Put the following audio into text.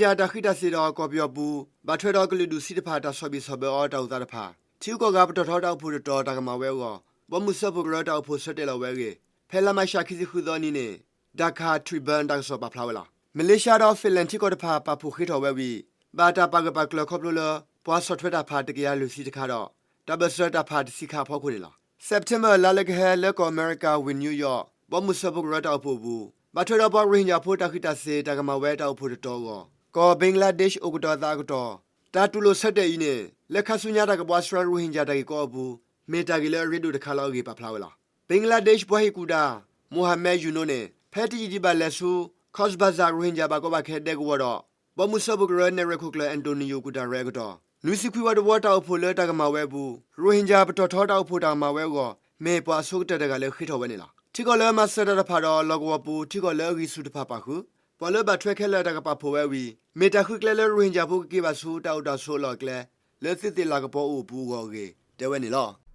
ယၤတၢ်ဃံးတၢ်စ့ၤဒီးကီၢ်ပယီၤပူၤ ဘၣ်ထွဲဒီးကလုာ်ဒူၣ်ဆံတဖၣ်တၢ်ဆီၣ်ဘံၣ်ဆီၣ်ဘၢအီၤတၢ်အိၣ်သးတဖၣ် ထံဂုၤကီၢ်ဂၤပတီၢ်ထီတၢ်အိၣ်ဖှိၣ်တတီၤတၢ်ကမၣ်ဝဲအဂီၢ် ဘီမုၢ်စၢဖှိၣ်ကရၢတၢ်အိၣ်ဖှိၣ်ဆၢတဲာ်လီၤဝဲအဂ့ၢ် ဖဲလါမးရှးခံဆံဃုသီအနံၤန့ၣ် Dhaka Tribune တၢ်ကစီၣ်ပာ်ဖျါဝဲလီၤ. မလ့ၡါဒီး Finland ထံကီၢ်တဖၣ်ပာ်ဖှိၣ်ဃ့ထီၣ်ဝဲဝံၤ ဘၣ်တၢ်ပာ်ဂၢၢ်ပာ်ကျၢၤခီဖျိလၢ ပှၤဆီၣ်ထွဲတၢ်ဖးတကယၤလွံၢ်ဆံတခါဒီး တၢ်ဘၢၣ်စၢၤတၢ်ဖးတဆံခါအဖီခိၣ်န့ၣ်လီၤ. September လါလၢကဟဲ လၢကီၢ်အမဲရကၤဝ့ၢ် New York ဘီမုၢ်စၢဖှိၣ်ကရၢတၢ်အိၣ်ဖှိၣ်အပူၤ ဘၣ်ထွဲဒီးပှၤရိၣ်ဟ့ၣ်ကၠၣ်ဖိတၢ်ဃံးတၢ်စ့ၤတၢ်ကမၣ်ဝဲတၢ်အိၣ်ဖှိၣ်တတီၤအဂီၢ် ကီၢ် Bangladesh အိၣ်ကတီၤအသးအကတီၢ် တၢ်တူၢ်လိာ်ဆၢတဲာ်အံၤန့ၣ် လၢခါဆူညါတၢ်ကဘှါဆှၢရိၣ်ဟ့ၣ်ကၠၣ်တၢ်ဂ့ၢ်ကီအပူၤ မ့ၢ်တၢ်ဂ့ၢ်လၢအရ့ဒိၣ်တခါလၢအဂ့ၢ်ပာ်ဖျါဝဲလီၤ. Bangladesh ပှၤဟ့ၣ်ကူၣ်တၢ် Muhammad Yunus န့ၣ် ဖဲတယံာ်ဒံးဘၣ်လဲၤဆူ Cox's Bazar ရိၣ်ဟ့ၣ်ကၠၣ်ဘၣ်ကီဘၣ်ခဲဒဲကဝီၤဒီး ဘီမုၢ်စၢဖှိၣ်ကရၢနဲၣ်ရွဲၣ်ခိၣ်ကျၢၢ် Antonio Guterres အကတီၢ် နွံဆံခွံဝီတဝီတၢ်အိၣ်ဖှိၣ်လၢတၢ်ကမၣ်ဝဲအပူၤ ရိၣ်ဟ့ၣ်ကၠၣ်ပတီၢ်ထီတၢ်အိၣ်ဖှိၣ်တၢ်ကမၣ်ဝဲအဂီၢ် မ့ၢ်ပှၤအဆိကတၢၢ်တဂၤလၢဃ့ထီၣ်ဝဲန့ၣ်လီၤ. ထံကီၢ်လၢမၤစၢၤတၢ်တဖၣ်ဒီးလီၢ်ကဝီၤပူၤ ထံကီၢ်လၢအဂံၢ်ဆူၣ်တဖၣ်ပာ်ဃုာ် ပှၤလၢဘၣ်ထွဲခဲလၢာ်တၢ်ကပာ်ဖှိၣ်ဝဲဝံၤ မ့ၢ်တၢ်ဃုကျဲလၢရိၣ်ဟ့ၣ်ကၠၣ်ဖိကက့ၤဘၣ်ဆူတၢ်အိၣ်တၢ်ဆိးအလီၢ်အကျဲ လၢသုးသ့ၣ်လၤကပီၤအိၣ်အပူၤအဂီၢ်အဂ့ၢ် တဲဝဲန့ၣ်လီၤ.